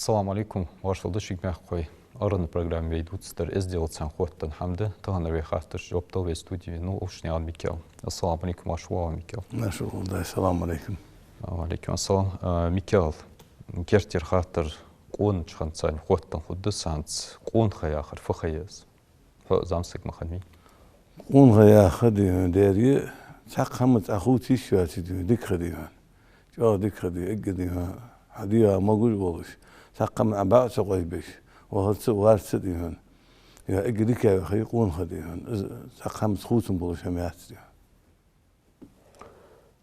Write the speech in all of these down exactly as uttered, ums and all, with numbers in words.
Ассаламу Ӏалайкум, маршал да шуга, мехкахой. Аргда программа вай дувцаш дар «Эздел» цун хоттаденна хӀама да. Тахан вай хаттарашта жоп дала вай студе ва Ушнаькъан Микаил. Ассаламу Ӏалайкум, марша воагӀалва, Микаил. Марша воагӀалва, ассаламу Ӏалайкум. Ва Ӏалайкум ассалам. А, Микаил, керттера хаттар къонача хана цун хоттаденна хургда са хӀанз: къонахий яхар фу ха я из? Хьо зӀамсаг ма хиннавий. Къонахий яха ха, дий хьона, деррига цхьаккха хӀама цхьа хувца йиш йоацаш, дий хьона, дика ха, дий хьона. ЧӀоагӀа дика ха, дий хьона, эггара, дий хьона, хьа дегӀа могаш волаш, цхьаккха хӀама бӀаь ца къош беш, вахарца а, варца а, дий хьона. Е эггара дика ха я къонахий ха, дий хьона. Из цхьаккха хӀамаца хувцам болаш хӀама яц, дий хьона.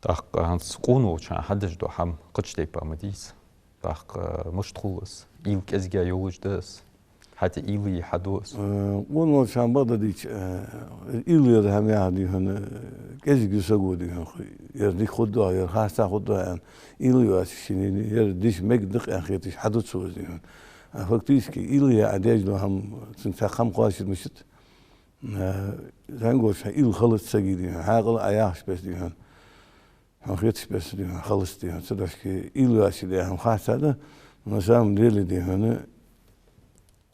ТӀаккха хӀанз къона волча хана хьадеш дола хӀама кхыча тайпара ма дий из. ТӀаккха мишта хул из? Уйла кӀезига йолаш да из? ХӀаьта уйла е хьаду из? Э, къона волча хана бакъда дийцача, э, уйла яр хӀама яхар, дий хьона, э, кӀезига ю саго, дий хьона, ху-, ер дика хургда, ер харцахьа хургда аьнна, уйла йоацаш шийна, ер дича мегаргда-кх аьнна хеташ хьаду цо из, дий хьона. А фактически уйла е Ӏа деш дола хӀама, цунга цхьаккха хӀама кхоачаш мишта? Э, зӀамигача хана уйла хилац сага, дий хьона, хьаькъал Ӏа яхача беса, дий хьона. Хьона хетача беса, дий хьона, хилац, дий хьона. Цудухьа уйла йоацаш де хӀама харцахьа да, на самом деле, дий хьона,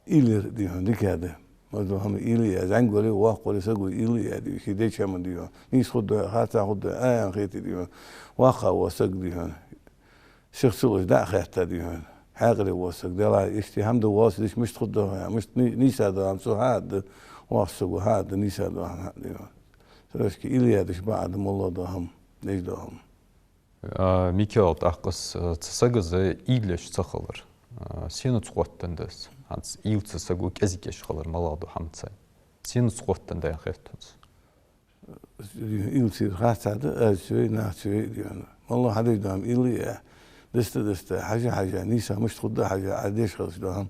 уйла яр, дий хьона, дика да. Мел дола хӀама уйла е, зӀамига вари, воккха вари саго уйла е, дий хьона, ше деча хӀаман, дий хьона. Нийса хургда, харцахьа хургда аьнна хетий, дий хьона. Воккха вола саг, дий хьона, сиха ца луш дӀа а хетта, дий хьона, хьаькъале вола саг, Даьла, иштта хӀама да, воаллаш дича мишта хургда хьона, мишта ни-, нийса дола хӀама цо хьааргда, воккхача саго хьааргда нийса дола хӀама, дий хьона. Цудухьа уйла е деш бакъахьа да мел дола хӀама, деш дола хӀама. А, Микаил, тӀаккха из, а, цу сага из уйла еш ца хилар, а, сенца хоттаденна да из? ХӀанз уйла цу саго кӀезига еш хилар малагӀа да хӀама цун? Сенца хоттаденна да аьнна хет хьона из? Уйла цу харцахьа да, аз цу вай, нах цу вай, дий хьона. Мел хьадеш дола хӀама уйла е, диста, диста, хьажа, хьажа, нийса мишта хургда хьажа, Ӏа деш хилча дола хӀама,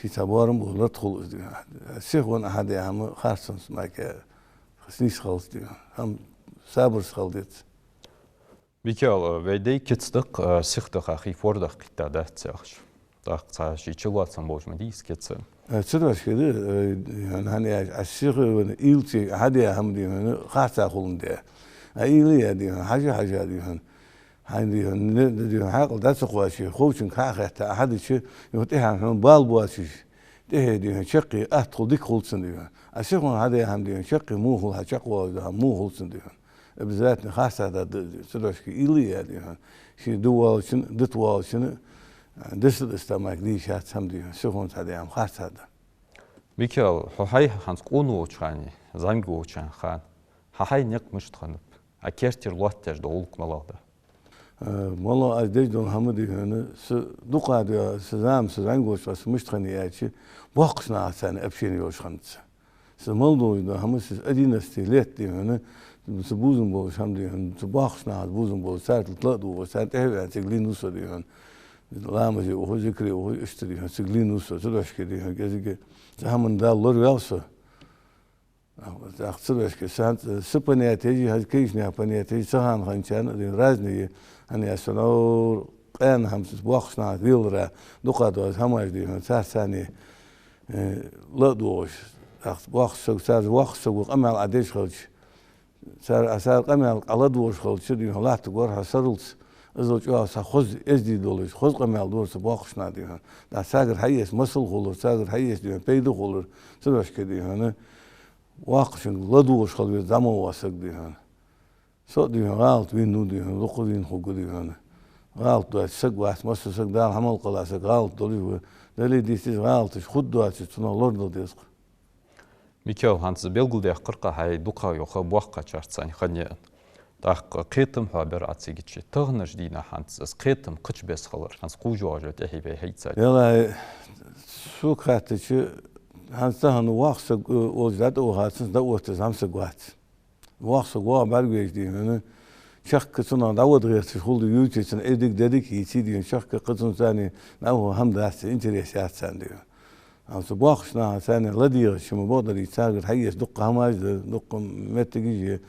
ший цхьа боарам бола лата хул из, дий хьона. Сиха венна Ӏа хьаде хӀама харцонца мара нийса хилац, дий хьона. ХӀама сабарца хила деза. Микаил, вай дай кица да-кх, а, сиха даха хий форда кхийтта дац яхаш. ТӀаккха цхьа ший чулоацам болаш ма дий из кица. Э, цудухьа да, э, хӀана аьлча, Ӏа сиха венна уйла цу хьаде хӀама, дий хьона, харцахьа хуландаь. А уйла е, дий хьона, хьажа, хьажа, дий хьона. Хьайна, дий хьона, не, не, дий хьона, хьаькъал дӀа ца кхоаче, ховчунга хьа а хетта, Ӏа хьадича, юха тӀехьа хьона бала боацаш, тӀехье, дий хьона, чаккхе атта хул, дика хул цун, дий хьона. А сиха венна хьаде хӀама, дий хьона, чаккхе во хул, хьа чакхвоалаш дола хӀама во хул цун, дий хьона. Обязательно харцахьа да из, цудухьа уйла е, дий хьона. Ше дувлачунна, дитавлачунна, диста, диста мара де йиш яц хӀама, дий хьона. Сихонца хьаде хӀама харцахьа да. Микаил, хьо хьай хӀанз къона волча хана, зӀамига волча хана, хьа хьай никъ мишта хиннаб? Ӏа керттера лоаттаеш дола гӀулакх малагӀа да? Э, мел аз деш дола хӀама, дий хьона, са дукха ду, са зама, са зӀамига волча хана са мишта хиннай аьлча, боккхача нахаца общени йолаш хиннад са. Са мел долаш дола хӀама, са одиннадцать лет, дий хьона, са бувзам болаш хӀама, дий хьона, са боккхача нахаца бувзам болаш, царна тӀа ла а дугӀаш, царна тӀехьа а ваьнна, цига лийннав со, дий хьона. Ламазе ухаш, зикре ухаш, иштта, дий хьона, цига лийннав со. Цудухьа, дий хьона, кӀезига цу хӀаман Дала лораваьв со. Ах, ах, цудухьа са хӀанз, са понятеш, хӀанз кагийча наьха понятеш, цу хана хинначарна, дий хьона, разные, хӀана аьлча, со наггахьа къаьна хӀама, са боккхача наха лелара, дукха дола хӀамаш, дий хьона, царца цхьана, э, ла а дугӀаш. Ах, боккхача саго, цар воккхача саго къамаьл Ӏа деш хилча, цар, а цар къамаьлга Ӏа ладувгӀаш хилча, дий хьона, латтаргвар хьо сарралца, иззал чӀоагӀа цхьа хоза эздий долаш, хоза къамаьл дора цу боккхача наха, дий хьона. ТӀаккха царгара хьаэца масал хулар, царгара хьаэца, дий хьона, пайда хулар, цудухьа, дий хьона, воккхачунга ладувгӀаш хила веза зӀамига вола саг, дий хьона. Со а, дий хьона, гӀалат вийнав, дий хьона, дукха вийна хургва, дий хьона. ГӀалат доацаш саг вац, масса саг, Дала хьа мел кхелла саг гӀалат долаш ва. Дале а, дийца а гӀалаташ хургдоацаш, цунах лорадала деза-кх. Микаил, хӀанз белгалдаьккхар-кх Ӏа хьай дукха йола ха боккхагӀчарца цхьана хиннай аьнна. ТӀаккха кхетам хьабир Ӏа цигача. Таханарча дийнахьа хӀанз из кхетам кхыча беса хилар, хӀанз кхувш йоагӀаш йола тӀехье вай хьийца. Ялай, сога хаьттача, хӀанз тахан воккха саг, э, волча дӀатӀавахача, цунца дӀаоттар зӀамсаг вац. Воккха саг воагӀа бӀаргавайча, дий хьона, чехка цунах дӀавода гӀерташ хул, дий, ювций цунна, Ӏа дика, де дика йийций, дий хьона, чехка кхы цунца цхьана дӀаваха хӀама дац царна, интерес яц царна, дий хьона. Амма цу боккхача наха цхьана ладийгӀача, ма бакъдар, царгара хьаэца дукха хӀамаш да, дукха моттигаш я.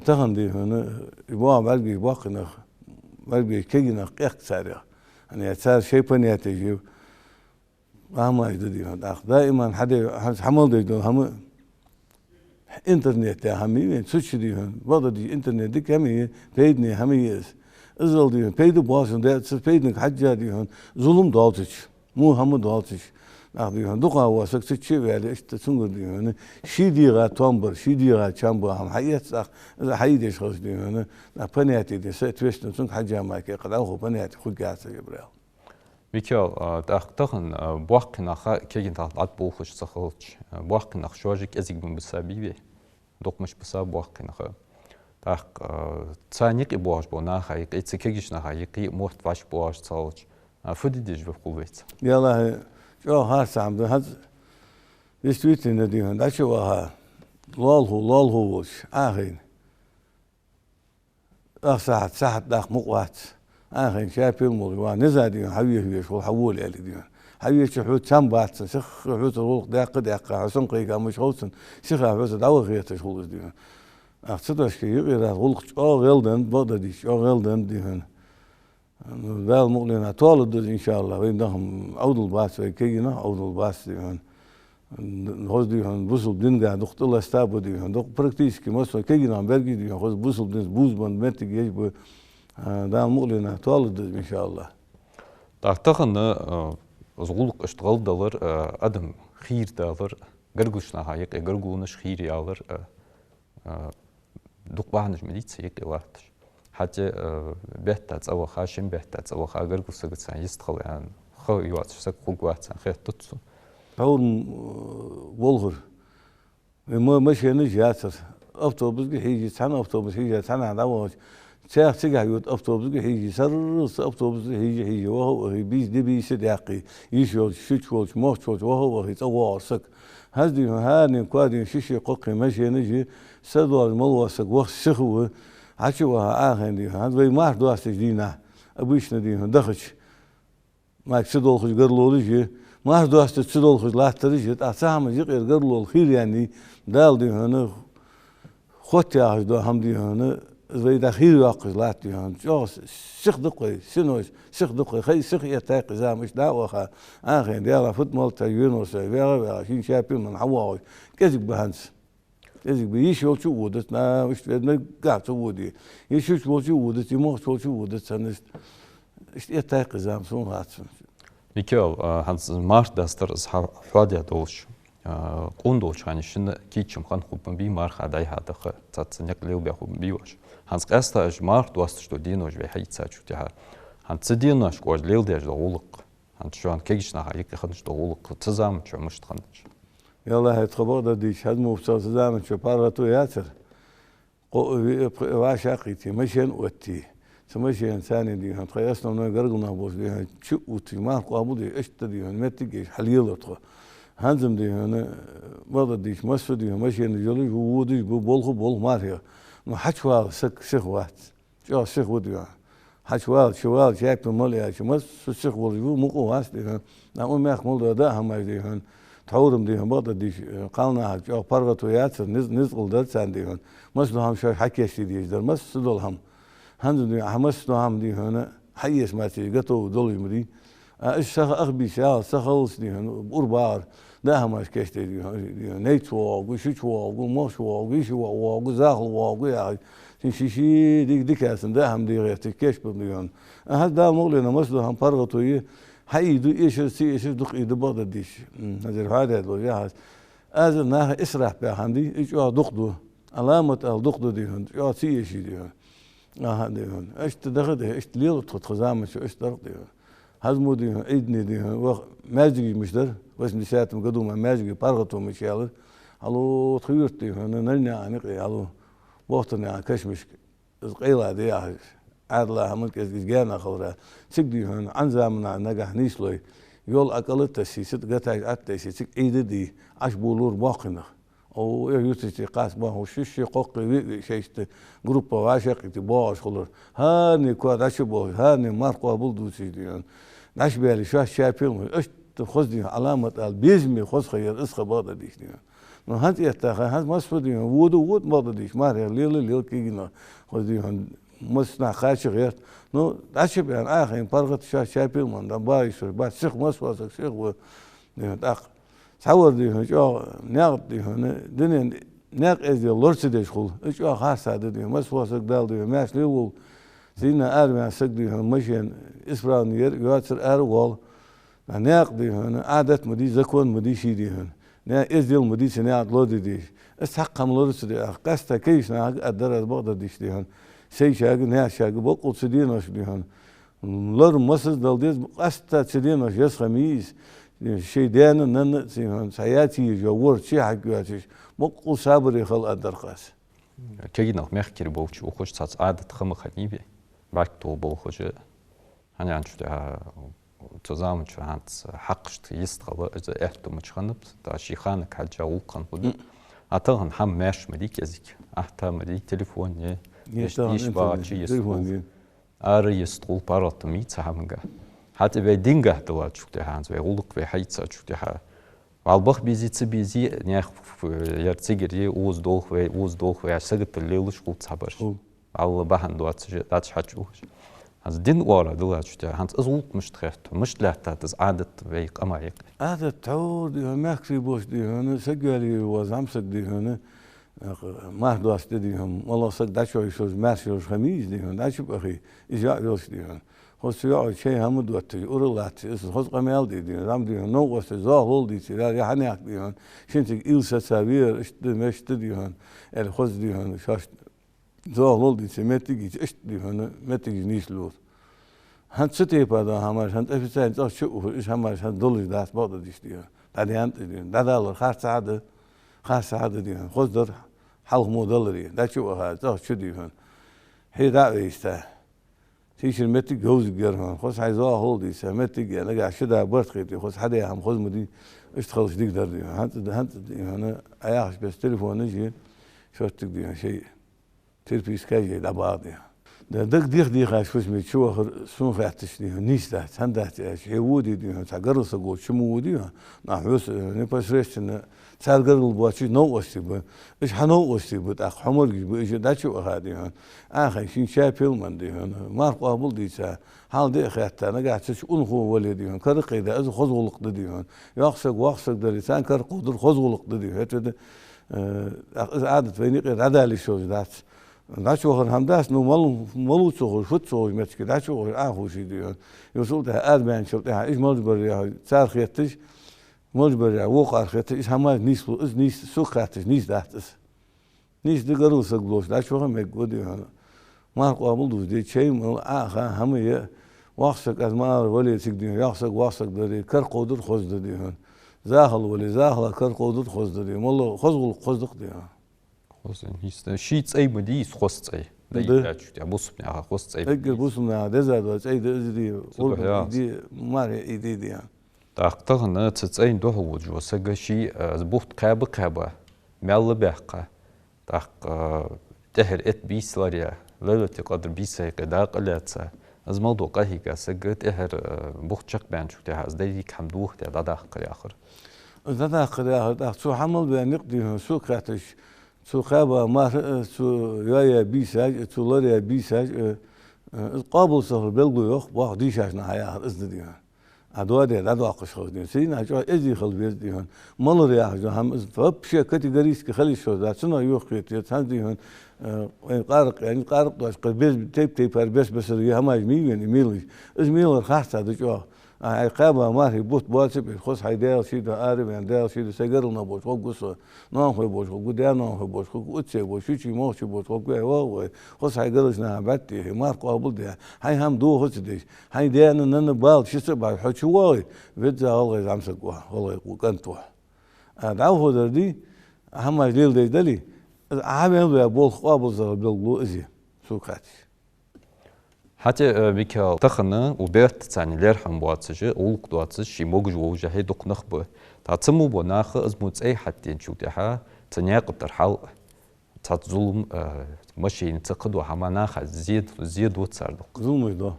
Тахан, дий хьона, из воагӀа бӀаргавайча боккхий нах, бӀаргавайча кагий нах къехк царех. ХӀана аьлча цар шоай понятеш я. ХӀамаш да, дий хьона, тӀаккха. Даиман хьаде-, хьа-, хьа мел деш дола хӀама интернет яха хӀама я вайна, цу чу, дий хьона. Бакъда, дий, интернет дика хӀама я, пайдане хӀама я из. Иззал, дий хьона, пайда боацаш да, цу пайданга хьежжа, дий хьона, зулам долча. Во хӀама доацаш, нах, дий хьона, дукха вола саг цу чу а ваьле, иштта цунгара, дий хьона, ший дегӀа тоам бар, ший дегӀа чам бар хӀама хьаэц, нах, из хьаийдеш хилча, дий хьона, нах, понятие, дий, соответственно, цунга хьежжа мара кхы дӀахо понятие хургьяц, Джабраил. Микаил, а, тӀаккха тахан, а, боккхий нах кегий талха тӀа болхаш ца хилча, а, боккхий нах шоаш кӀезига ма бисса бий вай? Дукха мича бисса боккхий нах. ТӀаккха, а, царна юкъе боагӀаш бола наха юкъе, цу кегийча наха юкъе мотт вӀашагӀбоагӀаш ца хилча, а, фу де дезаш ва хул вайца? Яллахьи, чӀоагӀа харц хӀама да хӀанз. Действительно, дий хьона, дӀачу а ваха, лоалахо, лоалахо волча Ӏохайна, ах сахьат, сахьат даккха мукъа вац. Ӏохайна, шапил молаш ва, низа, дий хьона, хьавеха везаш хул, хьавола аьле, дий хьона. Хьавеча хьоца цхьана бац цун, сиха хьоца гӀулакх даьккха, даьккха, хьо сона кхайка мича хов цунна, сиха хьоца дӀаваха хеташ хул из, дий хьона. Ах, цу тӀа шке юкъера гӀулакх чӀоагӀа гӀелденна, бакъдар дийцача, чӀоагӀа гӀелденна, дий хьона. Ну, Дала мукъалехь, тоаладу из, иншааллахӀ. Вай дахам Ӏовдал бац, вай кегий нах Ӏовдал бац, дий хьона. Хоза, дий хьона, бусалба динга дукха тӀаласта ба, дий хьона. Дукха практически массо кегий нах берригаш, дий хьона, хоза бусалба динца бувзабенна моттиг еш ба. А, Дала мукъалехь, тоаладу из, иншааллахӀ. ТӀаккха тахан, а, из гӀулакх иштта гӀалдалар, а, адам хийра далар, гаргарча наха юкъе гаргалонаш хийра ялар, а, а, дукха бахьанаш ма дий цу юкъе латташ. ХӀаьта, а, бетта цӀаваха, шин бетта цӀаваха, гаргара сагаца йистхила аьнна, ха йоацаш саг хургвац аьнна хетац сона. Тхьовра, м, болхар. Ма-, машенаш яцар. Автобусга хьежа, цхьан автобус хьежа, цхьаннахьа дӀавахача, цхьаькха цигахьа йода автобусга хьежа, сарралца автобусга хьежа, хьежа, ваха а вахе, бийса, ди бийса даьккхе, йиш йолча, шуча волча, мохча волча, ваха а вахе, цӀа воагӀар саг. ХӀанз, дий хьона, хӀаране, коа, дий хьона, ши-ши, кхо-кхо машенаш я, са доаллаш мел вола саг ваха сиха ва, хьачу а ваха Ӏохайна, дий хьона. ХӀанз вай марха доастача дийнахьа, обычно, дий хьона, дахача, мара ца долхаш гарлолаш я, марха доастача ца долхаш латтараш я, тӀаккха цу хӀаман юкъера гарлол хийра яьннай, Дала, дий хьона, хотта яхаш дола хӀама, дий хьона, из вай дӀа хийра йоаккхаш латт, дий хьона. ЧӀоагӀа сиха да-кх вай, синош сиха да-кх вай, хай сиха эттай-кх из зама, иштта дӀа а ваха, Ӏохайна, Даьла фуд мел тӀа венавар со, ваьгӀа а ваьгӀа, шийна шапил молаш хьавоагӀаш, кӀезига ба хӀанз. КӀезига ба, йиш йолча а водац, на, иштта ведь наггахьа ца воде. Е шуча волча а водац, е мохча волча а водац, хӀанз иштта, иштта эттай-кх из зама, сона хатта. Микаил, а, хӀанз марха дастар из хьа-, хьоадаь долаш, а, къона долча хана шийна кийчам хинна хургба бий марха дӀай-хьа даха, цхьацца никъ лелабаь хургба бий оаш? ХӀанз къаьстта уж марха доасташ дола денош вай хьаийцачул тӀехьагӀа, хӀанз цу деношка оаш леладеш дола гӀулакх, хӀанз шоана кегийча наха юкъе хиннача дола гӀулакх цу заман чу мишта хиннад? Яллахьи, тха, бакъдар дийцача, хӀанз мо цу заман чу паргӀато яцар. Кхо а, виъ а, пхиъ а вӀашагӀкхийтте, машен а оттае. Цу машенаца, дий хьона, тхоай основной гаргара нах болча, дий хьона, чу а увтташ, марха къоабалдеш, иштта, дий хьона, моттиг еш хьалелар тхо. ХӀанз-м, дий хьона, бакъдар дийцача, массо а, дий хьона, машенаш йолаш ва, водаш ба, болх ба, болх мархех. Ну, хьачувала саг сиха вац. ЧӀоагӀа сиха ва, дий хьона. Хьачувала, чувала, чапил мала яьлча, массо а сиха волаш ва, мукъа вац, дий хьона. ТӀаккха укх мехка мел дола даа хӀамаш, дий хьона, тхьовра-м, дий хьона, бакъдар дийцача, кхалнаха чӀоагӀа паргӀато яцар, низ-, низкъала дар царна, дий хьона. Массадола хӀама шоаш хьакийчде дезаш дар, массадола хӀама. ХӀанз, дий хьона, массадола хӀама, дий хьона, хьаэца мара цига готовый долаш ма дий. А уж сиха ах бийса яле, сихалца, дий хьона, ура багӀар, даа хӀамаш кийчде, дий хьона, дий хьона, найц воагӀаргва, шуча воагӀаргва, мохча воагӀаргва, йиший воагӀаргва, захал воагӀаргва яхаш, ший-ший дика-дика аьнна даа хӀама де гӀерташ кийчбенна, дий хьона. А хӀанз, Дала мукъалехь, массадола хӀама паргӀато я, хьаийду, эшар, ца эшар, дукха ийду, бакъдар дийцача. М, хӀанз ер хьоадаь долаш я хӀанз. Аз наха исраф баь хӀама дий, из чӀоагӀа дукха да. Ӏаламат ала дукха да, дий хьона, чӀоагӀа ца эший, дий хьона. Аха, дий хьона. Иштта даха а дехе, иштта лела тхо, тха заман чу иштта дар-кх, дий хьона. ХӀанз мо, дий хьона, Ӏийдане, дий хьона, ваха маьждигаш мича дар, восьмидесятом году мара маьждиге паргӀато мича яьлар. Хьалу тха юрта, дий хьона, Нальнаькъан юкъе, хьалу Бохтарнаькъан кашамашка, из къайла да яхаш, Ӏаьдала хӀаман кӀезига из гаьна хилара. Цига, дий хьона, Ӏан заманахьа нагахьа нийслой, йол Ӏокъал а тессе, цига гаташ Ӏотессе, цига Ӏийд а де, Ӏоболалора боккхий нах. О, э, юртарча тӀа кхас бахьа ши-ши, кхо-кхо, виъ-виъ, шоашта группа вӀашагӀкхийтте боагӀаш хулар. ХӀаране коа дӀачубохаш, хӀаране марха къоабал дувцаш, дий хьона. ДӀачубаьле шоаш чапил молаш, иштта хоза, дий хьона, Ӏаламат ала, безаме хоза ха яр из ха, бакъдар дийцача, дий хьона. Ну, хӀанз этта ха, хӀанз массо а, дий хьона, вода, вода, бакъдар дийцача, мархех лела, лела кегий нах, хоза, дий хьона, массанахьа кхача гӀерт. Ну, дӀачубаьнна, Ӏохайна, паргӀата шоаш чапил молаш, дӀа багӀаш шоаш бац, сиха, массавола саг сиха ва, дий хьона, тӀаккха. Цхьавар, дий хьона, чӀоагӀа наькъа, дий хьона, дунен наькъа эздел лора ца деш хул. Из чӀоагӀа харцахьа да, дий хьона, массавола саг Дала, дий хьона, маьрша лелаволва. Зина араваьнна саг, дий хьона, машен исправный яр, йоацар, ара а воал. Наькъа, дий хьона, Ӏадат ма дий, закон ма дий ший, дий хьона. Наькъа эздел ма дий цу наькъа тӀа лораде дезаш. Аз цхьаккха хӀама лорац, дий, ах, къаьстта кагийча нахага а дар аз бакъдар деш, дий хьона. Сайчарга, наьхачарга бакъ ца дезаш, дий хьона. Лорам массаза дала деза, къаьстта цу деношка еза хӀама я из. Шоай даьна, нанна, цу, дий хьона, цхьа яц йийжа, ворча ший хьаггоацаш, бакъ сабаре хила а дар аз. Кагий нах мехкара болча ухаш цхьацца Ӏадат хӀама хиннай вай. БӀарг тоха болхаш, хӀана аьлча, цу заман чу хӀанз хьакъашта йистхила из аьттув мича хиннаб, тӀаккха ший ханага хьежжа гӀулакх хинна хургда. М. А тахан хӀама маьрша ма дий кӀезига. Ахьта ма дий, телефон е, е, ишта тахан йиш интернет, багӀача йистхул, телефон е. Ара йистхул, паргӀата ма йий цу хӀаманга. ХӀаьта вай динагахьа даллача тӀехьа, хӀанз вай гӀулакх вай хьаийцача тӀехьа, вӀалла баха безий, ца безий, наьха ф-, ф-, яр цигара е, укхаза долх вай, укхаза долх вай, аьнна саготта лелаш хул цхьабараш. Хул. ВӀалла бахьан доацаш, дӀачу хьачу ухаш. ХӀанз дина оагӀора даллача тӀехьа, хӀанз из гӀулакх мишта хет, мишта лаьттад из Ӏадат вай къаман юкъе? Ӏадат тхьовра, дий хьона, мехкарий болча, дий хьона, саг йоалае вола зӀамсаг, дий хьона, марха доастаде, дий хьона, малагӀа саг дӀачуяхаш йолаш, маьрша йолаш хӀама я из, дий хьона, дӀачу бахе, из йоӀ йолаш, дий хьона. Хоза цу йоӀо шоай хӀама дотташ, ура латташ, из хоза къамаьл де, дий хьона, зӀамига, дий хьона, новкъостий, зоахалол дийца, е хьанехк, дий хьона, шин цига уйла сеца вера, иштта да, мишта да, дий хьона, аьле хоза, дий хьона, шоашта зоахалол дийца, моттиг йийца, иштта, дий хьона, моттигаш нийслур. ХӀанз цу тайпара дола хӀамаш, хӀанз официально цӀагӀа чу ухаш, уж хӀамаш хӀанз долаш дац, бакъдар дийша, дий хьона. ДӀадаьннад, дий хьона. ДӀадалар харцахьа да, харцахьа да, дий хьона. Хоза дар хьалха мо даларе, дӀачу а ваха, цӀагӀа чу, дий хьона. Хье дӀа а вайста. Тешар моттиг йовзаргьяр хьона. Хоза хьай зоахалол дийца, моттиг е, нагахьа ши да барт хете, хоза хьадаь хӀама хоза ма дий, иштта хилча дика дар, дий хьона. ХӀанз, хӀанз, дий хьона, Ӏа яхача беса телефонаш е, шоттиг, дий хьона, шоай перепискаш е дӀабагӀа, дий хьона. Да, дага дехадехаш фусаме чувахар сона хаьттача, дий хьона, нийса дац, хӀана дац аьлча, хье воде, дий хьона, цхьа гаргара саг волча чу ма воде, дий хьона. Нах хьоса, э, непосредственно цар гаргара боацаш новкъостий ба. Уж хьа новкъостий ба, тӀаккха хьо моргаш ба, уж дӀачу а ваха, дий хьона. Ӏа хайна шийна чапел менна, дий хьона, марха къоабал дийца, хьал-диъ хаьтта, нагахьа цу чу унахо вале, дий хьона, кара кхайда, из хоза гӀулакх да, дий хьона. Йоккха саг, воккха саг дале, царна кара кховдар хоза гӀулакх да, дий хьона. ХӀаьта, э, из Ӏадат вайна юкъера дӀадала йиш йолаш дац. ДӀачувахар хӀама дац, ну, мала, мала ва цо ховш, фуд цо ховш моттиге дӀачувахаш, Ӏа ховший, дий хьона. Юсал тӀехьа арабаьнначул тӀехьа, уж малаш бар яхар цар хетташ, малаш бар яхар вокхар хетташ, из хӀамаш нийслу, из нийса, сога хаьттача нийса дац из. Нийса да гаргара саг волаш, дӀачуваха мегаргва, дий хьона. Марха къоабал дувзаде, чай мала, Ӏа а ха, хӀама е, воккха саг аз ма аллара вале цига, дий хьона, йоккха саг воккха саг дале, кара кховдар хоза да, дий хьона. Захал вале, захала кара кховдар хоза да, дий хьона. МоллагӀа хоза гӀулакх хоза да-кх, дий хьона. Хоза, нийса да. Ший цӀай ма дий из хоза цӀай. Да. Даьча, тӀа бусалба наьха хоза цӀай. Эггара бусалба наьха деза дола цӀай да из, дий, цу къурбан духьа, Ӏийде, мархий Ӏийде, дий хьона. ТӀаккха тахан цу цӀайна духьал волаш вола саг ший, э, бутт кхаьба-кхаьба, маьл баьккха, тӀаккха, э, тӀехьара этт бийса лораяь, Лайлатуль-Къадр бийсан юкъе дакъа лаьца, из мел дола къахьийга саг тӀехьара, э, бутт чакхбаьнначул тӀехьа из деррига хӀама дохадаь дӀадаккхар яхар. Из дӀадаккхар яхар, тӀаккха цо хьа мел баьнна никъ, дий хьона, сога хаьттача, цо кхаьба марха, э, цо йоаяь бийсаш, э, цо лораяь бийсаш, э, э, из къоабал ца хилара белгало йоах, боккха дийшача наха яхар из да, дий хьона. Ӏа доаде дӀадоаккхаш хилча, дий хьона. Цу дийнахьа чӀоагӀа эздий хила беза, дий хьона. Малар яхаш дола хӀама из вообще категорически хила йиш йолаш дац, цунах юхакхета еза, цхьанне, дий хьона, э, вайна къаракъ яьннай, къаракъ доацаш, кхы беза, тайп-тайпара бес-бесара е хӀамаш ма йий вайна, мелаш. Из мелар харцахьа да чӀоагӀа. Ӏа хьай кхаьба мархий бутт боацаб, хоза хьай Даьла ший духьа, ара ваьнна, Даьла ший духьа, сай гаргара нах болча гӀоргва со, ноанахой болча гӀоргва, даь-ноанахой болча гӀоргва, уццай болча, шучий, мохчий болча гӀоргва, вай, хоза хьай гаргарча наха бӀарг тӀехье, марха къоабал де, хьай хӀама дохац деш, хьай даьна, нанна бала шийца бахьа, хьо чу воагӀе, веза гӀалгӀай зӀамсаг ва, гӀалгӀай кӀант ва. А дӀахо дар дий, хӀамаш леладеш дале, из Ӏа мел ваь болх къоабалзара белгало из я, сога хаьттача. ХӀаьта, э, Микаил, тахан укх бетта царна лерхӀам боацаш, гӀулакх доацаш, ший могаш-вовшашта дукха нах ба. ТӀаккха цу мо бола наха из мо цӀай хьатӀаденачул тӀехьа, цу наькъа тӀара хьал, цхьацца зулам, э, машенаца, кхыдола хӀама, наха зе, зе ду цар дукха. Зуламаш ду.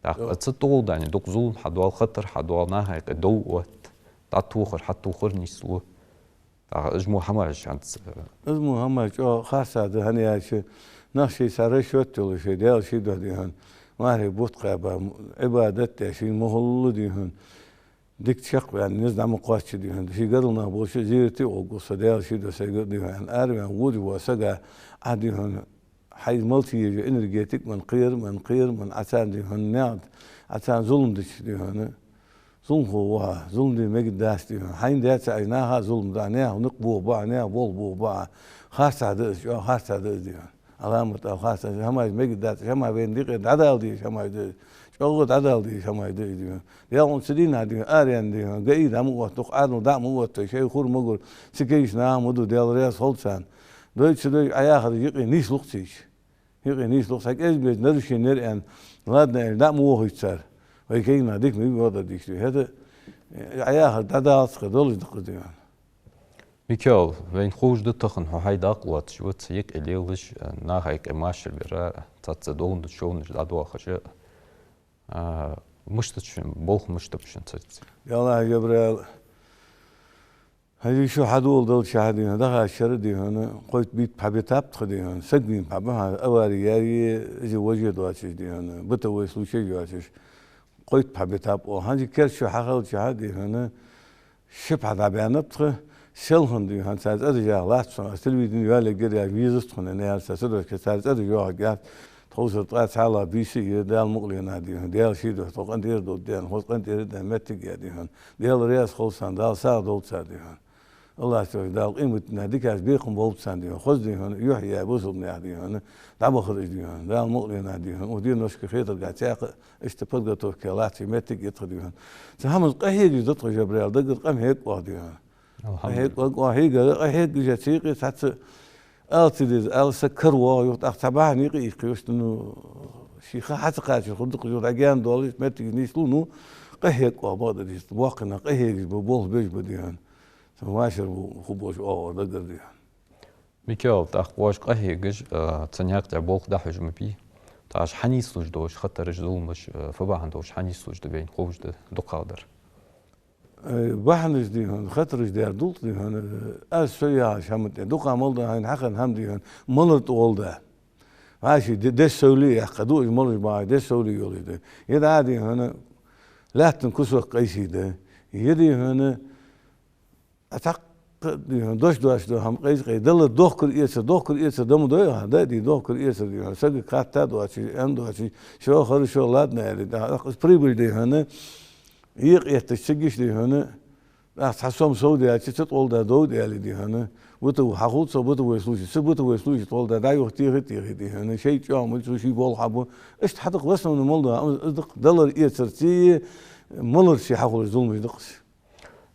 ТӀаккха цу тӀагӀолла дани дукха зулам хьадоал, хатар хьадоал, наха юкъе дов отт, дӀатохар, хьатохар нийслу. ТӀаккха уж мо хӀамаш хӀанз, э, уж мо хӀамаш чӀоагӀа харцахьа да, хӀана аьлча, нах шоай цхьа расчёт йолаш, шоай Даьла ший духьа, дий хьона, мархий бутт кхаьба, Ӏибадат де, шийна ма хулла, дий хьона, дика чакхваьнна, низ дӀа ма кхоачча, дий хьона, ший гаргара нах болча зерате гӀоргва со, Даьла ший духьа, сай гаргара, дий хьона, аьнна, ара ваьнна водаш вола сага, Ӏа, дий хьона, хьайна мел ца еза энергетика менна кхера, менна кхера, менна Ӏа царна, дий хьона, наькъа, Ӏа царна зулам дича, дий хьона, Зуламхо ва хьо, зулам де мегаргдац, дий хьона. Хьайна даьца Ӏа наха а зулам ду Ӏа, наьха никъ бохабу Ӏа, наьха болх бохабу Ӏа. Харцахьа да из, чӀоагӀа харцахьа да из, дий хьона. Ӏаламат ала харцахьа да из, хӀамаш мегаргдац, хӀамаш вайна дикъе дӀадала дезаш хӀамаш да из. ЧӀоагӀа дӀадала дезаш хӀамаш да из, дий хьона. Даьла хьона цу дийнахьа, дий хьона, араяьнна, дий хьона, гаий дӀа ма оттаду, Ӏаьдал дӀа ма оттаду, шоай хур ма гур, цу кагийча наха ма ду, Даьла раьза хилва царна. Дойча ца дойча Ӏа яхар юкъе нийслу-кх цигача. Юкъе нийслу-кх, цхьа кӀезига беза нарушени яр аьнна, ладно аьле, дӀа ма вохийта цар. Вай кагий нах дика ма бий, бакъдар дийша, дий хьона. ХӀаьта, э, Ӏа яхар дӀадалац-кх, долаш да-кх из, дий хьона. Микаил, вайна ховш да тахан хьо хьай дакъа лоацаш вац, юкъе лелаш, э, наха юкъе машар бера, цхьацца доланаш, шовнаш дӀадоахаш. А, мишта да шун болх, мишта ба шун царца? Ялла, Жабраил, хӀанз шу хьадоладелча, дий хьона, дахача шера, дий хьона, кхойтта-бийтта пхьа битаб тха, дий хьона, саг вийна пхьа ба хьа, авари яьй, из воже доацаш, дий хьона, бытовой случай йоацаш, кхойтта пхьа битаб оаха. ХӀанз керда шу хьахилча, дий хьона, ши пхьа дӀабаьннаб тха, селхан, дий хьона, цар цӀераш яха латт сона, аз телевидене йоалаергьяр, яхаш везац тхона, наьра са ца дош, цар цӀераш йоахаргьяц. Тховсара ткъаь цхьоалагӀа бийса я, Дала мукъ лийнахь, дий хьона, Даьла ший духьа тхо къинтӀера долаш да, хоза къинтӀера да, моттиг я, дий хьона. Даьла раьза хилва царна, Дала сагӀа долда цар, дий хьона. АллахӀ цо, Дала къематдийнахьа дикаш бекхам болба царна, дий хьона. Хоза, дий хьона, юхь яь бусалба наьха, дий хьона, дӀабахар уж, дий хьона. Дала мукъ лийнахь, дий хьона. Укх деношка хетаргахьа цхьаькха иштта подготовка латташ моттиг я тха, дий хьона. Цу хӀаманца къахьегаш да тхо, Жабраил, даггара къам хьег оаха, дий хьона. Къахьег, къахьег, къахьегаш я цу юкъе цхьацца ала ца деза, ала саг кара воагӀа юха, тӀаккха цхьа бахьан юкъе ийккха йиш я, ну, ший ха хьа ца кхачар хургда-кх, юха дӀагаьна доаллаш, моттигаш нийслу, ну, къахьег оаха, бакъдар дийша, боккхий нах къахьегаш ба, болх беш ба, дий хьона. Цхьа машар бу, ху болаш оагӀор даггара, дий хьона. Микаил, тӀаккха оаш къахьегаш, а, цу наькъа тӀа болх дӀахьош ма бий. ТӀаккха хьанийслуш долаш хатараш, зуламаш, а, фу бахьан долаш хьанийслуш да, вайна ховш да дукхагӀдар. Э, бахьанаш, дий хьона, хатараш дар дулх, дий хьона, э, аз со яхача хӀаман тӀа. Дукха мел да хьайна хьахинна хӀама, дий хьона, малар тӀа гӀолла да. ВӀаший де-, дешсовле яьккха да уж, малаш бахьа дешсовле йолаш да. Е дӀа, дий хьона, лаьттан кусок къайса да. Е, дий хьона, а цхьаккха, дий хьона, дош доацаш дола хӀама къайса къай. Далар дохкар-эцар, дохкар-эцар да ма дой, а, да, дий, дохкар-эцар, дий хьона, сага хатта доацаш, аьнна доацаш, всё хорошо, ладно, аьле, тӀаккха из прибыль, дий хьона, екъа этташ цига иштта, дий хьона, тӀаккха цхьа сом совдаьлча, цу тӀа гӀолла да довда аьле, дий хьона, бытовой хьахул цо, бытовой случай, цу бытовой случай тӀа гӀолла да дӀа-юха техе, техе, дий хьона, шоай чӀоагӀа ма цу ший болх хьабу. Иштта хьатӀаккха в основном мел да, ам из да-кх далар-эцарцеи маларцеи хьахулаш зуламаш да-кх уж.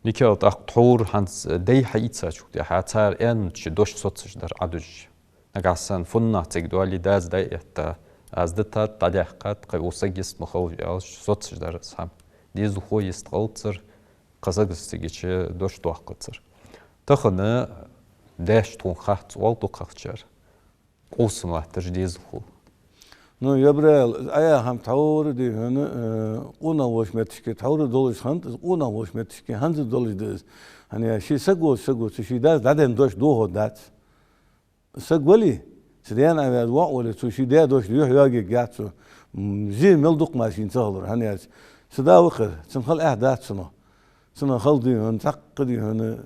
Микаил, тӀаккха тхьовра хӀанз дай хьаийцачул тӀехьа цар аьннача дош соцаш дар Ӏадужаш. Нагахьа санна фуннагӀа цига доале, дас дӀаэтта, аз дитад, дӀадаьккхад, кхы укх сага йист ма хилва аьлча, соцаш дар из хӀама. Дезалхо йистхилацар, кхы сагаца цигача дош доаккхацар. Тахан даьша тхона хац оал дукхагӀчар. Къовсам латтараш дезалхо. Ну, Жабраил, из Ӏа яха хӀама тхьовра, дий хьона, э, къонах волча метташка тхьовра долаш хиннад из, къонах волча метташка хӀанз а долаш да из. ХӀана аьлча, ший саг волча саго цу ший дас дӀаденна дош дохаргдац. Саг вале, цу даьна Ӏоваьза воӀ вале, цо ший даь дош юхь йоагергьяц цо. М, зе мел дукха мара шийна ца хилар, хӀана аьлча, цу да ва-кх ер, цун хила эхь дац цунах. Цунах хила, дий хьона, цхьаккха, дий хьона,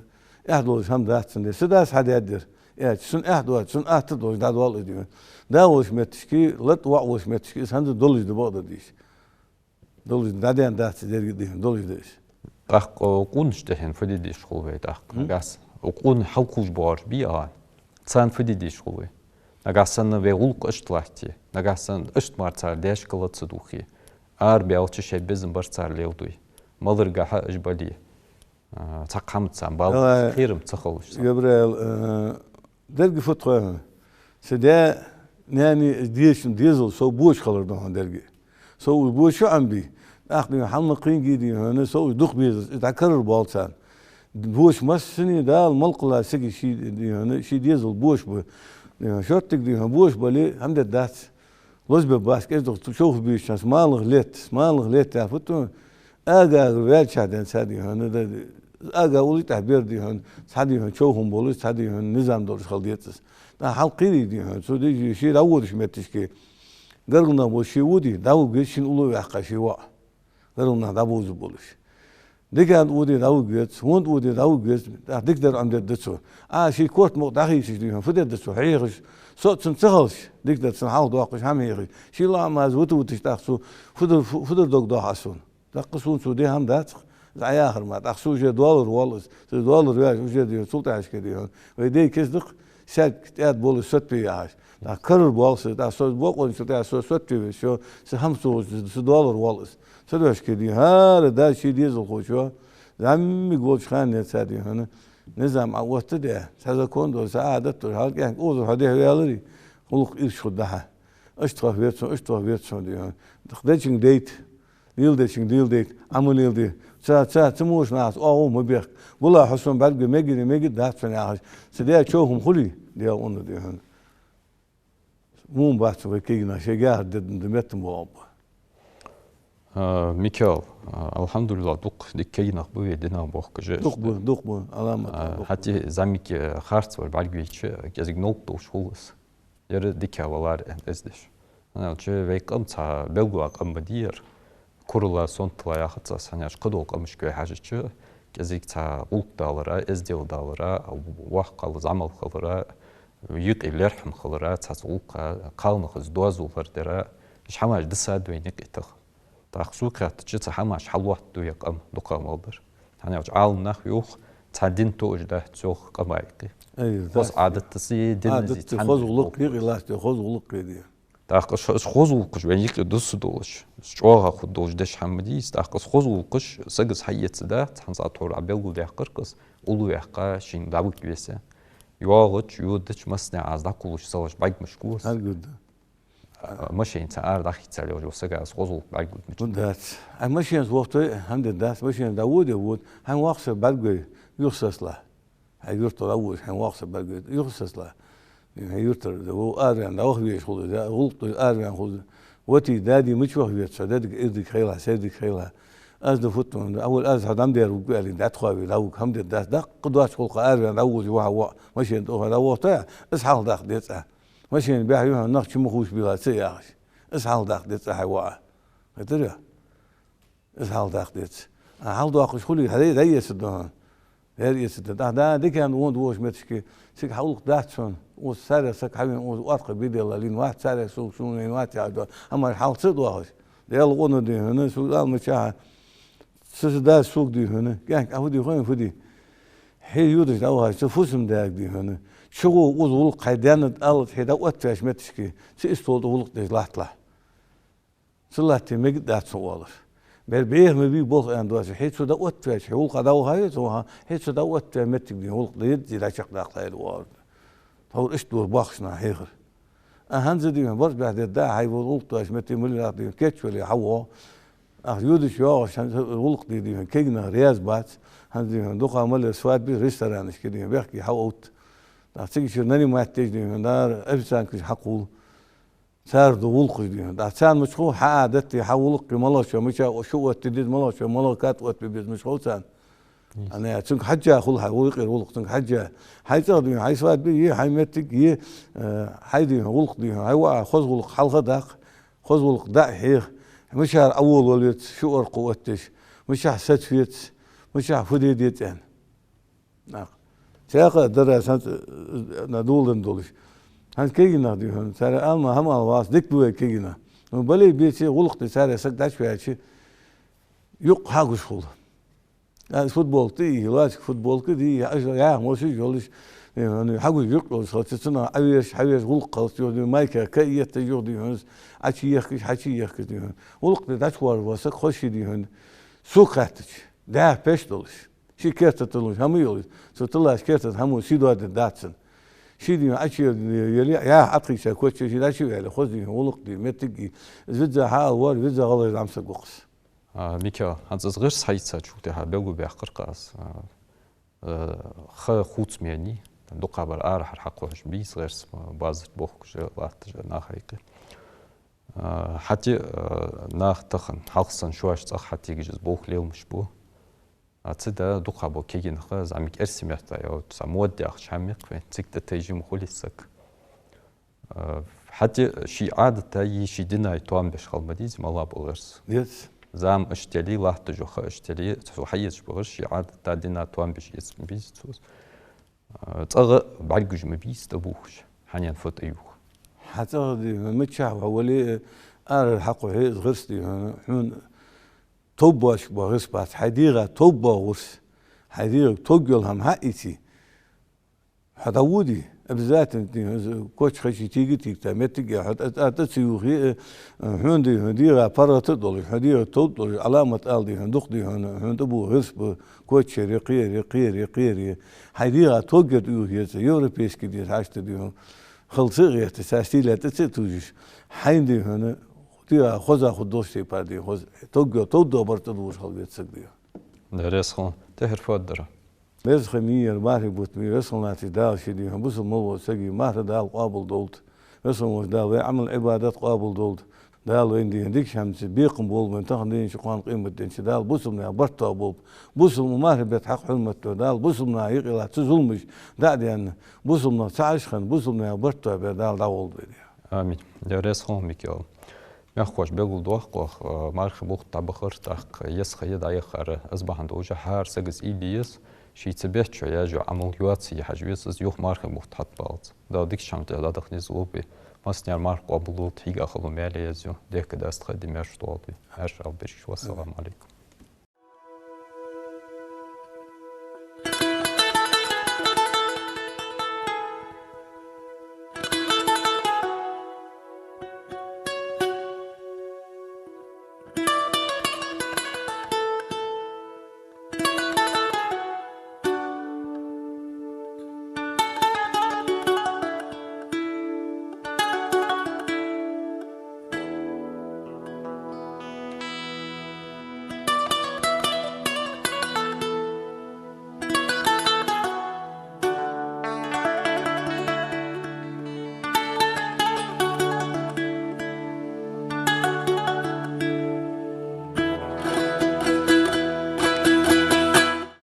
эхь долаш хӀама дац цун, дий. Са дас хьадаьд ер. Аьлча, цун эхь доацаш, цун атта долаш дӀадоал из, дий хьона. Да волча метташка, латта воӀ волча метташка из хӀанз а долаш да, бакъдар дийша. Долаш да, дӀадаьнна дац деррига, дий хьона, долаш да из. ТӀаккха укх къонахчун тӀехьенна фу де дезаш хул вай тӀаккха? М? Нагахьа санна укх къонахчун хьалкхувш боагӀаш бий а, царна фу де дезаш хул вай? Нагахьа санна вай гӀулакх иштта латте, нагахьа санна иштта мара цар даьшка ла ца дувхе, арабаьлча шоай безам бар цар леладой, маларгахьа уж бале, а, цхьаккха хӀамаца бала, э, кхерам ца хилалаш царна. Жабраил, э, деррига фу тхо хьона. Са даь, наьна дезачун дезал сов боча хилар да хьона деррига. Сов уж боча Ӏомабий. ТӀаккха, дий хьона, хьалнахинге, дий хьона, сов уж дукха безар, из дӀакараргбоал царна. Боча массане Дала мел кхелла сага ший, дий хьона, ший дезал боча ба. Дий хьона, шорттига, дий хьона, боча бале, хӀама дергдац. Лозабергбац, кӀезига-дукха човхабийрзача хана, малах летта, малах летта яхар фуд хьона, ага-агара ваьлча денз цхьа, дий хьона, да, ага уллув тӀехьа бер, дий хьона, цхьа, дий хьона, човхам болаш, цхьа, дий хьона, низам долаш хила деза из. ТӀаккха хьалкхийра, дий хьона, цо, дий, ше дӀаводача метташка, гаргара нах болаш ше воде, дӀавуг веза шийна уллув ваьккха ший воӀ. Гаргара нах дӀабовзаргболаш. Дикан тӀа воде, дӀавуг веза, вон тӀа воде, дӀавуг веза, тӀаккха дикадар Ӏомадергда цо. А, ший корта мукъа дӀахийцаш, дий хьона, фу дергда цо, хьехаш, со а цунна ца хилча, дикадар цунна хьалхадоаккхаш, хӀама хьехаш. Ший лоӀам аз вита-витача тӀаккха цо фу дар, фу, фу дар дог доах аз сона. ТӀаккха сона цо де хӀама дац-кх. Из Ӏа яхар мара. ТӀаккха со уже доаллар воал из. Со доаллар веш, уже дий хьона, цул тӀехьашка дий хьона. Вай даьй кистах, саьрг тӀаьда болаш сотве яхаш. ТӀаккха карара боал со, тӀаккха со бокъонца тӀехьа со сотве веш, со, со хӀама ца ховш, со доаллар воал из. Цу дешашка дий хьона, хӀара даьй ший дезалхочо, зӀамига волча хана ца дий хьона. Низам Ӏооттадаь, цхьа закон долаш, цхьа Ӏадат долаш, хьалкӀаьнк оза хьо дехьаваьларе, гӀулакх ирча хургда хьа. Иштта хьо верцун, иштта хьо верцун дий хьона. Дечунга дайта, леладечунга леладайта, Ӏа ма леладе. Ца, ца, ца муш нахаца оагӀув ма бехк. Булла хьо сона бӀаргаве, мегий, мегаргдац хьона яхаш. Ца деш човхам хуле, Даьла къинах дий хьона. Мун бац вай кегий нах, шоайга яхар дедда метта ма бохаб. А, Микаил, а, алхьамдулиллахӀ, дукха дика кегий нах ба вай динах бохкаш. Дукха ба, дукха ба, Ӏаламат А, дукха ба. ХӀаьта зӀамига, а, харцвар бӀаргавайча, кӀезига новкъа долаш хул из. Ер дика валар аьнна эздеш. ХӀана аьлча вай къам цхьа белгала къам ма дий ер. Курал, сонтал яхац аз, хӀана аьлча кхыдола къамашка вай хьежача, кӀезига цхьа гӀулакх далара, эздел далара, воккхал зӀамига хилара, юкъе лерхӀам хилара, цхьацца гӀулакха кхалнахаца доазол лорадара, уж хӀамаш дисад вайна юкъе тахан. ТӀаккха сога хаьттача, цу хӀамашта хьалотт ер къам дукха мел дар. ХӀана аьлча Ӏаламнах йоах, цхьа дин тоъаш дац цох къаман юкъе. Ай, хоза дац. Ӏадатаца, динца Ӏадатаца, хоза гӀулакх юкъе латт, хоза гӀулакх дий. ТӀаккха уж, уж хоза гӀулакхаш вайна юкъе дусса долаш, уж чӀоагӀа хургдолаш деш хӀама дий из. ТӀаккха уж хоза гӀулакхаш сагага хьаэца дац, хӀанз тхьовра Ӏа белгалдаьккхар-кх из, уллув ваьккха, шийна дӀавига веса. ЙоагӀача, йодача, массанена Ӏа из дӀакхувлаш, ца луш бӀаргашка ва из. ХӀара гуш да. А, машенаца ара дӀахийца лелаш вола саг из хоза гӀулакх бӀаргагургда мича. Хургдац. Ай, машенаца вохийта, хӀама дергдац, машенаца дӀаводе а вода, хьайна воккха саг бӀаргагой, юхасоцалахь. Хьай юртара вӀалла, хьайна воккха саг бӀаргагой, юхасоцалахь. Хьай юртара да, вов араваьнна, дӀаваха везаш хул из, гӀулакх деш араваьнна хул из. Вати, дади мича ваха веза, со дедига, ирдига хилалахь, сайрдига хилалахь. Аз да футтун, аввал аз хьа дӀа ма дера вуг аьле, дӀатӀахоаве, дӀавуг, хӀама дергдац, даккха доацача гӀулакха араваьнна дӀавода, ваха, ва-, машен тӀа ваха, дӀавохийта, из хьалхадаккха деза Ӏа. Машен бӀехъю хьона, нах чу ма хувцабелахь ца яхаш. Из хьалхадаккха деза Ӏа, хьай воӀа. Хетарий? Из хьалхадаккха деза. А хьалхадоаккхаш хуле, хьай дӀаэцаргда хьона. Дера эцаргда. ТӀаккха да, дикан вонда вогӀача метте, цига хьа гӀулакх дац хьона. Укхаза царех саг хьавена, укхаза оркха бе делла лийна вац, царех сога сона вена вац яхаш да. Амма хьалха ца а доахаш. Даьла къинах дий хьона, сога Ӏаламат чахьа. Са, са дас сога дий хьона. КӀаьнк, Ӏа фу де хой, фу де. Хье йодаш дӀавахача, цу фусам-даьга дий хьона. ЧугӀо укхаза гӀулакх хьай даьннад аллалца хье дӀаоттаваьча метте, цу истола тӀа гӀулакх деш латталахь. Ца латте мегаргдац хьона оалаш. Бер беха ма бий болх аьнна доацаш, хье цу дӀаоттаваьча, хье гӀулакха дӀавахаве цу ваха, хье цу дӀаоттаваь моттиг дий хьона, гӀулакх дӀа-, дӀа-, дӀачакхдаккха лаьрхӀа оалаш. Тхьовра иштта дора бахаш нах хьехар. А хӀанз дий хьона, барзкъа бӀехдергда, хьай вола гӀулакх доацача метте мел ваха дий хьона, кийчвеле хьавоагӀа. Ахча йодаш йоагӀаш, хӀанз гӀулакх де дий хьона, кегий нах раьза бац, хӀанз дий хьона, дукха мел свадьбаш ресторанашка дий хьона, бехке хьаотт. ТӀаккха цига чура нанимать деш дий хьона, дара официанткаш хьакхувл. Цар да гӀулакхаш дий хьона. ТӀаккха царна мича хов хьа Ӏадат, хьа гӀулакх, малагӀчоа мича шу оттаде деза, малагӀчоа малагӀа кад оттабе беза мича хов царна. Йист. Ана, цунга хьежжа хул хьа, вай юкъера гӀулакх цунга хьежжа. Хьай цӀагӀа дий хьона, хьай свадьба е, хьай моттиг е, э, хьай дий хьона гӀулакх дий хьона, хьай воӀа хоза гӀулакх хьалха даккха, хоза гӀулакх дӀа а хьеха, мичара Ӏоволавала веза, шу оркха оттадеш, мичахьа саца веза, мичахьа фу де деза аьнна. ТӀаккха. Цхьаькха а дара санна, э, на дулдан долаш. ХӀанз кегий нах дий хьона, цар ала ма хӀама ала вац, дика ба вай кегий нах. Ну, бале а беце а гӀулакх де царех саг дӀачуваьлча, юкъ хьагуш хул. А, футболка тӀа а, лацка футболка а дий, я, я, мосиж йолаш, э, ну, хьагуш юкъ йолаш хилча, цунах Ӏовеш, хьавеш, гӀулакх хилча, юха дий, майка ка етташ, юха дий хьона, Ӏочуехкаш, хьачуехкаш дий хьона. ГӀулакх де дӀачувоагӀаш вола саг хоза ше дий хьона. Сога хаьттача, дӀа пеш долаш. Ший керта тӀа луш хӀама йолаш, цу тӀа лаьш керта тӀа хӀама сий доаде дац цунна. Ше дий хьона Ӏочуеле, яхь Ӏокхийча кочча ше дӀачуваьле, хоза дий хьона гӀулакх дий, моттиг а, из визза хьаала вар, визза гӀалгӀай зӀамсаг ва-кх из. А, Микаил, хӀанз аз гӀирс хьаийцачул тӀехьагӀа белгалбаьккхар-кх аз, а, а, ха хувца мени, дукхагӀбар арахьара хьакхухьаш бий из гӀирс, ма, базар тӀа бохкаш латташ нах хьайкхи. А, хӀаьта, а, нах тахан, хьалха санна шоаш цӀагӀа хьатегаш из болх леламаш бу. А цу тӀа дукхагӀбола кегий нах, зӀамига эрсий меттала, я вот са модда яхача хӀамах вай, цига тӀатайжа ма хулий саг. А, хӀаьта ший Ӏадата е ший дина тоам беш хила ма дий из малагӀа бола гӀирс. Дец. Зама иштта яле, латташ йола ха иштта яле, цо хьаэцаш бола гӀирс ший Ӏадата, дина тоам беш эца ма беза цо из. А, цӀагӀа бӀаргагуш ма бий из тӀабувхаш, хьанна фу тӀаювха. Хьа цӀагӀа дий хьона, мичахьа вале а, арара хьакхухье из гӀирс дий хьона, хьона товбоацаш бола гӀирс бац, хьай дегӀа товбоагӀа гӀирс. Хьай дегӀага товгйола хӀама хьаийце, хьо дӀаводе, обязательно, дий хьона, из коч хачи тийга тийгта, моттиге хьо тӀа, тӀа, тӀа ца юхе, э, хьона, дий хьона, дегӀа паргӀата а долаш, хьо дегӀа товда долаш, Ӏаламат ала, дий хьона, дукха, дий хьона, хьона тӀабоагӀа гӀирс ба, коч яр е, кхы яр е, кхы яр е, кхы яр е. Хьай дегӀа товгйола тӀаювха еза, европейски, дий хьона, хьашт, дий хьона, хала ца а гӀерташ, цар стиля тӀа ца а тувжаш, хьайна, дий хьона, дегӀа хоза хургдолча тайпара, дий хьона, хоза, товгйола, товдола бар тӀадувхаш хила веза саг, дий хьона. Даьла раьза хилва. ТӀеххьара фу дар? Веза хинна ма яр, мархий бутт ма яр, весалнатий Дала ше, дий хьона, бусалба мел волча сага марха Дала къоабалдолда. Веза хинна волча Дала вай Ӏамал-Ӏибадат къоабалдолда. Дала вайна, дий хьона, дикача хӀаманца бекхам болба вайна тахан дийнача, кхоана къематдийнахьа. Дала бусалба наьха барт тоаболба. Бусалба мархий бетта хьакъ хьурмат ду. Дала бусалба наха юкъе латта цу зуламаш дӀа а даьнна, бусалба нах цхьа Ӏаш хинна, бусалба наьха барт тоабе Дала дӀагӀолда вай, дий хьона. Амин. Даьла раьза хилва, Микаил. Мехкахой, белгалдоаккх оаха, э, мархий бутт дӀабахар, тӀаккха еза ха я дӀаяхар, из бахьан долаш хӀара саго из уйла е еза, ший цу бетта чу яьча Ӏамалга йоацае хьажа веза, из юха мархий бутт хьатӀабаллалца. Дала дикача хӀаман тӀа дӀадахьа низ лулба вай. Массанена марха къоабалдолда, хьийга хало маьле еза, дехка даста ха де маьрша долда вай. Маьрша Ӏалберш, вассаламу Ӏалайкум.